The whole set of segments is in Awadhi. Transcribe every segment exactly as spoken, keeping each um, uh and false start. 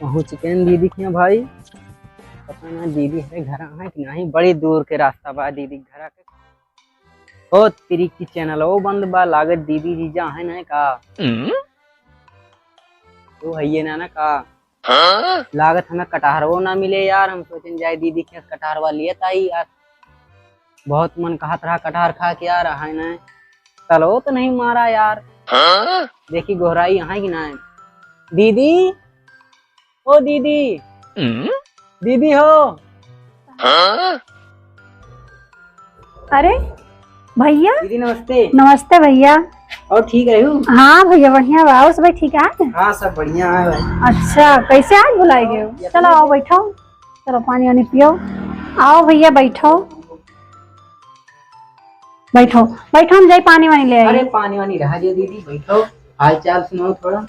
पहुँच गए दीदी के यहाँ भाई। पता ना दीदी है घर है कि नहीं, बड़ी दूर के रास्ता बा दीदी के घर के। ओ तेरी की चैनल ओ बंद बा, लागत दीदी जीजा है ना का? हम्म? तू है ये ना ना का? हाँ? लागत हमें कटहरवो ना मिले यार, हम सोचन जाए दीदी के कटहरवा लिए ताई यार। बहुत मन कहत रहा कटहर खा के यार, है ना? तलो तो नहीं मारा यार। हाँ? देखी गोहराई यहाँ की ना है। दीदी, ओ दीदी। हम्म? दीदी हो। हाँ? अरे भैया। दीदी नमस्ते। नमस्ते भैया। और ठीक है हूँ? हाँ भैया बढ़िया बा। और सब ठीक है? हाँ सब बढ़िया है भाई। अच्छा कैसे आज बुलाए गए हो? चलो आओ बैठो, चलो पानी वानी पियो। आओ भैया बैठो, बैठो बैठो, हम जाई पानी वानी ले आई। अरे पानी वानी रहा दियो दीदी, बैठो, हाल चाल सुनाओ थोड़ा।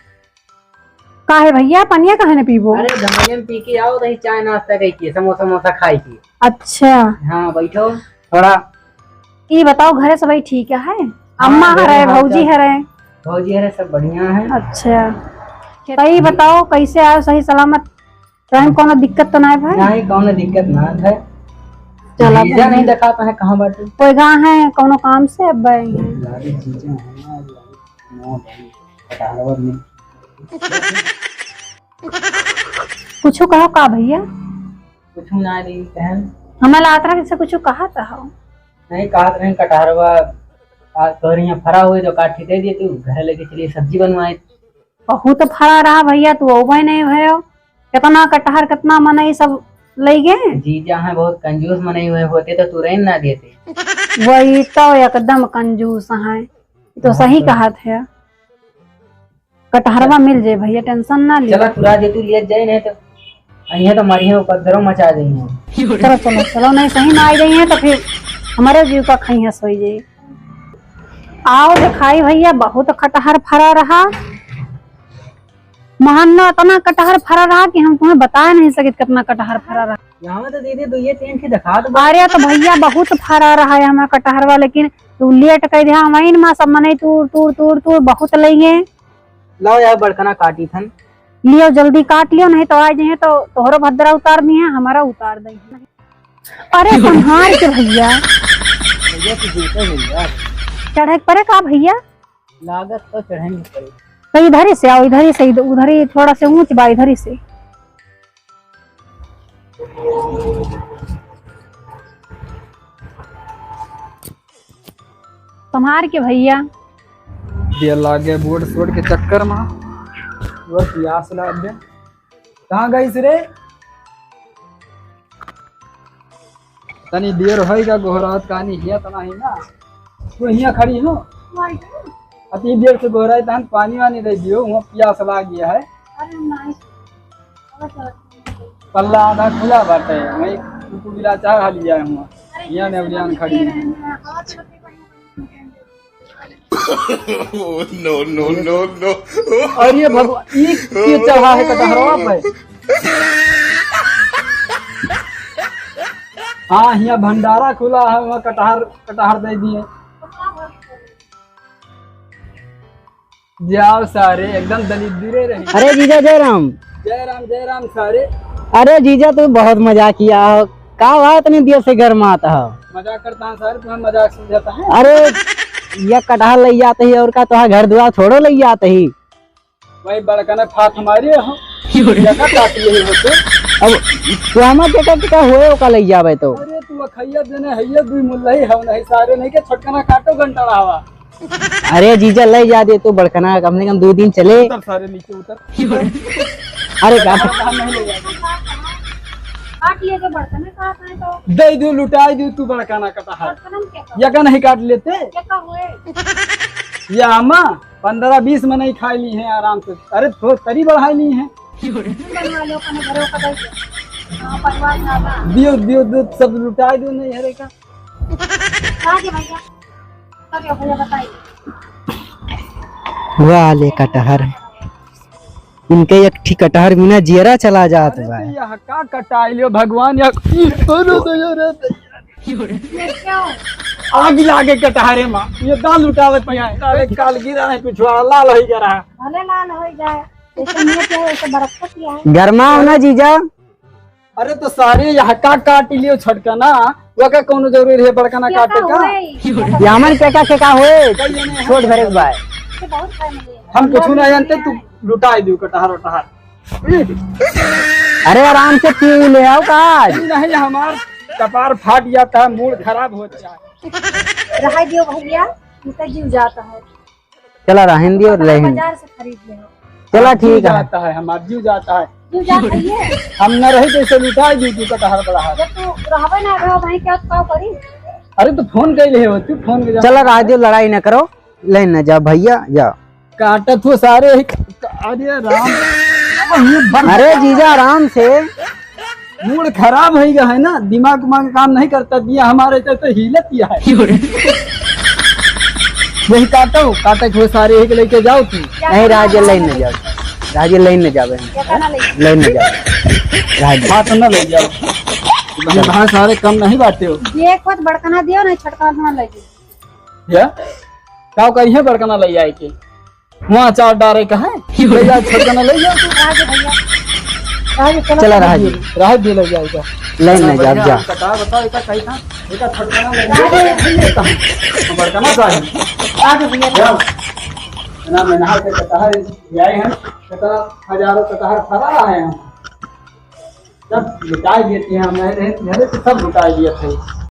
काहे भैया, पनिया काहे न पीबो? अरे धमैया में पी के आओ, दही चाय नाश्ता कई के, समोसा समोसा खाई के। अच्छा। हाँ बैठो थोड़ा। ई बताओ घरे सबै ठीक है? हाँ, अम्मा घरे हरे, हाल भौजी चाल हरे? भौजी हरे, सब बढ़िया है। अच्छा। तो ई बताओ कैसे आयो सही सलामत? रहे में कौनो दिक्कत तो ना है भाई? नहीं कौनो दिक्कत ना है। चला जीजा भाई। नहीं दिखाता है कहाँ बाटे? कोई गाँव है कौनो काम से अब भाई? लाड़ी जीजा है ना, लाड़ी ना भाई। कुछ कहो का भैया? कुछ ना रही बहन। हमें लागत रहा जैसे कुछ कहा था हो। नहीं कहत रहे कटहरवा आज तोहरे यहाँ फरा हुए तो काट के दे दिए, तू घर लेके चलिए सब्जी बनवाए। बहुत फरा रहा भैया, तू अउबे नहीं भयो। कितना कटहर कितना मनई सब लई गए। जीजा हैं बहुत कंजूस मनई हुए होते तो तुरंत ना देते। वही तो एकदम कंजूस हैं, तो हाँ, सही तो कहत है। कटहरवा मिल जाए भैया, टेंशन ना ले। चला, तुरा जे तू लियत जाए, नहीं तो अइहे तो मारिहे, उपद्रव मचा देइहे। चलो, चलो, चलो, नहीं सही में आ जाइहे तो फिर हमारे जीव का खइहे सोई जाई। आओ दिखाई भैया, बहुत कटहर फरा रहा। महन्ना इतना कटहर फरा रहा कि हम तुम्हें बता नहीं सकित कितना कटहर फरा रहा। यहाँ में तो दीदी दो ये तीन ठे दिखा दो। अरे तो भैया बहुत फरा रहा है हमारा कटहरवा, लेकिन तू लेट कर दिया, वहीं में सब मनई तूर, तूर, तूर, तूर बहुत लइगे। लाओ यार, बड़कना काटी थन। लियो, जल्दी काट लियो, नहीं तो आ जाइए तो तोहरो भद्रा उतार दिहे, हमारा उतार दे। अरे, संभार के भैया। भैया, तू जूते भैया। चढ़े के परे का भैया? लागत तो चढ़े के परे। तो इधर ही से आओ, इधर ही से, इधर, उधर ही थोड़ा से ऊंच बा, इधर ही से। संभार के भैया। दिया लागे बोर्ड सोर्ड के चक्कर मा। और प्यास लाग गया। कहाँ गइस रे? तनी देर होई का गोहरात कानी हिया तना ही ना। तू हिया खड़ी हो। अति देर से गोहराई तहन पानी वानी दे दियो, हुआ प्यास लाग गया है। अरे नहीं। पल्ला आधा खुला बाटे, वही कुकुर बिला चाह खा लिया है हुआ। अरे हिया ने अभियान खड़ी है। Oh, no, no, no, no। अरे भगवान, ई के चढ़ा है कटहरवा पे? हाँ, हिया भंडारा खुला है, वहाँ कटहर, कटहर दे दिए। जाओ सारे, एकदम दलिद्दुरे रहे। अरे जीजा, जय राम। जय राम, जय राम सारे। अरे जीजा, तू बहुत मजाक किया हो। का बात नहीं दिया से गरमात हो? मजाक करता हूँ सारे, तुम्हें मजाक समझाता है। अरे, ये कटहर लइ जात ही और का तोहार घर दुआर थोड़ो लइ जात ही। भाई बड़कना फात मारे हो। ये का काट लिए हो तो? अब तू हमार के का, के का होए ओका लइ जावे तो? अरे तू अखैया देने है ये दुई मुल्ला ही हो नहीं सारे नहीं के छोटकना काटो घंटा हवा। अरे जीजा, लइ जा दे तू बड़कना, कम से कम दो दिन चले। उतर सारे नीचे उतर। अरे का? कटहर नहीं ले जाएगा। काट लिए जो बड़कना काट है तो। दे दू, लुटाई दू तू बड़कना कटहर। बड़कना में क्या कहा? या का नहीं काट लेते? क्या का हुए? या अम्मा, पन्द्रह बीस मनई खाई ली हैं आराम से। अरे थो-, तरी बढ़ाई ली हैं। बनवा लो अपने घरों का दे दो। हाँ, परिवार ज्यादा। दियो, दियो, दियो, सब लुटाई दो नहीं हरे का। कहाँ के भैया? कहाँ के भैया बताइए। वाह ले कटहर, इनके एक ठी कटहर बिना जियरा चला जात अरे बा। तो यह का कटाई लियो भगवान, या अरे तो यार, ये क्या हो? आग लागे कटहरे माँ, ये दाल उठावे पिया, अरे काल गिरा है पिछवाड़ा लाल हो गया रहा। भले लाल हो जाए। ऐसा नहीं किया, ऐसा बरकत किया है। गरमाओ ना जीजा। अरे तो सारे यहाँ का काट लियो छटकना, वो का कौनो जरूरी है बड़कना क्या काटे का का? होए? ये हमन के का, के का होए? कहिए नहीं, छोट भरे के बाय। ये बहुत family है। हम कुछ ना जानते, तू लुटाई दियो कटहर वटहर। अरे आराम से पी ले आओ का आज। नहीं, हमार कपार फाट जाता है, मूड खराब हो जाता है। रहा दियो भैया, इनका जीव जाता है। चला रहन दियो, पता है, लेहिन। बाजार से खरीद ले हो। चला, जीव ठीक है। जाता है, हमार जीव जाता है। जीव जाता है ये। हम न रही तो इसे लुटा दी तू कटहर बड़ा है। जब तू रहबे ना रहो भाई, क्या, का करी? अरे तो फोन कर ले हो, तू फोन के जा। चला रहा दियो, लड़ाई न करो, लेहिन न जाओ भैया, जाओ। काटत हो सारे ही, अरे राम। अरे जीजा आराम से। मूड खराब हो गया है ना, दिमाग उमाग काम नहीं करता, दिया हमारे तो, तो हिलत ही है। यही काटो, काटे के हो सारे एक लेके जाओ तू। नहीं, राजे लेन न जाओ, राजे लेन न जावे, लेन न जाओ, राजे। हाँ, तो ना ले जाओ। भाई, भाई सारे कम नहीं बाटे हो। ये खुद बड़कना दियो, नहीं छोटका ना ले जाओ। या? का करिए बड़कना ले जाए के? वहाँ अचार डारे का है? ले जाओ, छोटका ना ले जाओ तू। राजे भैया। राजे, चलो। चला, राजे। राजे ले जाएगा। लेन न जाओ, बढ़िया, जा। कटहर बताओ, इतना सही था। इतना छोटका ना ले जाओ। राजे भैया। बड़कना चाहिए। राजे भैया। जा। ना, मैं नहा के कटहर ले आए हैं। कटहर, हजारों कटहर फरा है यहाँ। सब लुटाई देते हैं, हमारे घरे से सब लुटाई दिए थे।